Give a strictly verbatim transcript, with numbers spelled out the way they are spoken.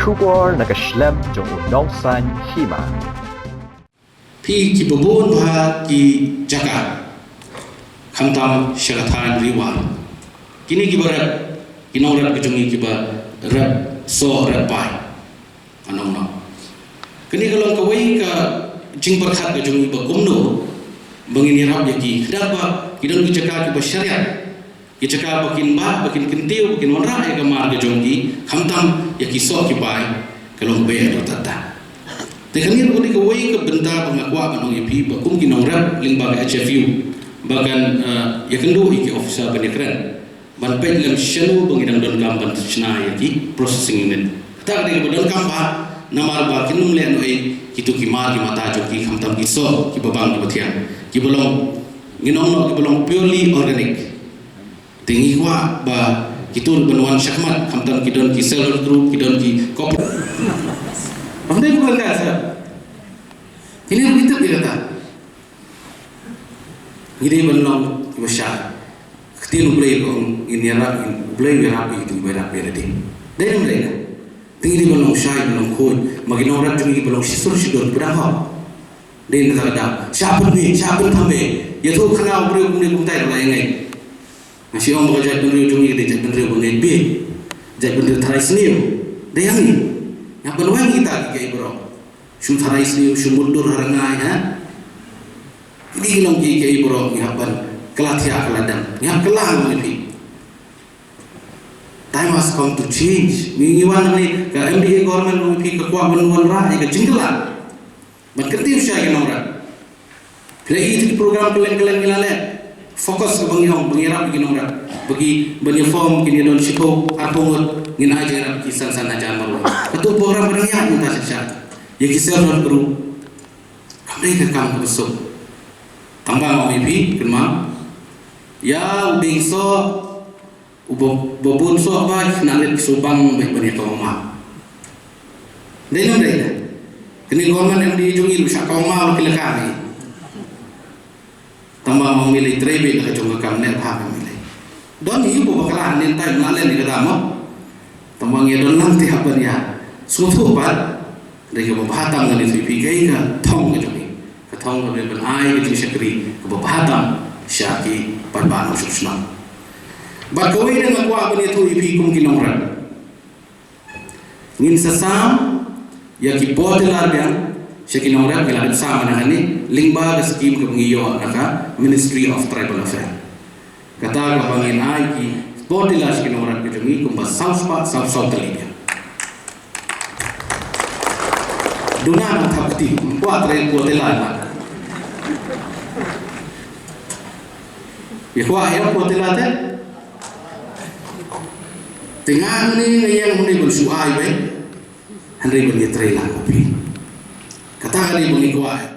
Khubor na ka shlem jong u Nongsaiñ Hima. Phi kiba bun bha ki jaka, khamtam sha ka thaiñ Ri War. Kine kiba rep, ki nongrep ka jong ngi kiba rep soh rep bai. Ka nongno. Kane ka long kawei ka jingpyrkhat ka jong ngi ba kumno ba ngin ïarap ïa ki. Khnang ba ki don ki jaka kiba shariat. Ki jaka ba kin bah, ba kin kyntiew, ba kin wanrah ïa ka mar ka jong ki, khamtam ïa ki soh ki bai, ka long kaba ïa ka dei. Te kane ruh ka dei kawei ka bynta ba nga kwah ban ong ïa phi, ba kum ki nongrep lyngba ka H F U, ba kan, eh, ïakynduh ïa ki officer ban ïakren. Ban peit lem shano ba ngi dang donkam ban shna ïa ki processing unit. Kata ka dei kaba donkam bha, namar ba kin ym leh noh ei kito ki mar ki mata jong ki khamtam ki soh, kiba bang kiba thiang. Kiba long, ngin ong noh kiba long purely organic. Te ngi kwah ba kito ruh ban wan shakhmat, khamtam ki don ki self help group, ki don ki cooperative. Ym dei kumta sa. Kine ruh ki tip ïa kata. Ngi dei ban long kiba shai. Ktien U Blei ka ong ngin ïarap, U Blei u ïarap ïa kito kiba ïarap ïa lade. Dei ne ym dei? Te ngi dei ban long shai, ban long khuid. Ma ki nongrep jong ngi kiba long shisur shisur kiba dang hok. Dei na kata ka daw. Shah pynbeit, shah pynthame. Ïathuh khana u briew kumne kumtai la ïa ngi. Nga shu ong ba ka jaitbynriew jong ngi ka dei jaitbynriew ba ngeit beit. Jaitbynriew tharai sniew. Dei hangne. Nga ban weng kita ki kiei baroh. Shu tharai sniew, shu mutdur ha rngai, ha? Ki dei ki long ki kiei baroh, ngi hap ban kylla thiah kylla dam. Ngi hap kylla hangne phi. Time has come to change. Ngi, ngi wan hangne ka M D A government hangne phi ka kwah ban wanrah ïa ka jingkylla. Ban kyntiew sha ki nongrep. Phi la ïohi ïa ki program kylleng kylleng ngi la leh. Focus ka ba ngi ong, ba ngi ïarap ïa ki nongrep. Ba ki, ban ïa form kin ïa don shiphew, arphew ngut, ngin ai jingïarap ki san san hajar marwei. Kato program ba dang ïaid mynta sha sha. Ïa ki self help group. Kam dei ka kam kaba suk. Tang ba nga ong ïa phi, kynmaw. Ïa u dieng soh, u ba, ba bun soh ba, nang rit ki subang ba ban ïa kawang maw. Dei ne ym dei? Kane government M D A jong ngi ruh shah kawang maw ki la ka ngi. Tang ba ma ngi lei trei beit la ka jong ka kam ne bha ka ngi lei. Don hi ba bakla ne tai ma len ni ka dam mo. Tang ba ngi don lang ti hap ban ïa. Sngewthuh pat. Dei kaba bha tam ngan ïathuh ïa phi kaei ka thong ka jong ngi. Ka thong ka dei ban ai ka jingshakri kaba bha tam sha ki paidbah nongshong shnong. Bad kawei de nga kwah ban ïathuh ïa phi kum ki nongrep. Ngin sa sam ïa ki bottle ar biang sha ki nongrep, ngi la dep sam na kane lyngba ka skim kaba ngi ïoh na ka Ministry of Tribal Affairs. Kata kaba ngin ai ki bottle sha ki nongrep ki jong ngi kumba saw spah saw saw tylli biang. Duna nang thap kti, kwah trei bottle ma. Ïa kwah ïa bottle te. Te nga hangne nga ïeng hangne ban shu ai beit. Hynrei ban ïatrei lang ma phi. Kata ka dei ba ngi kwah.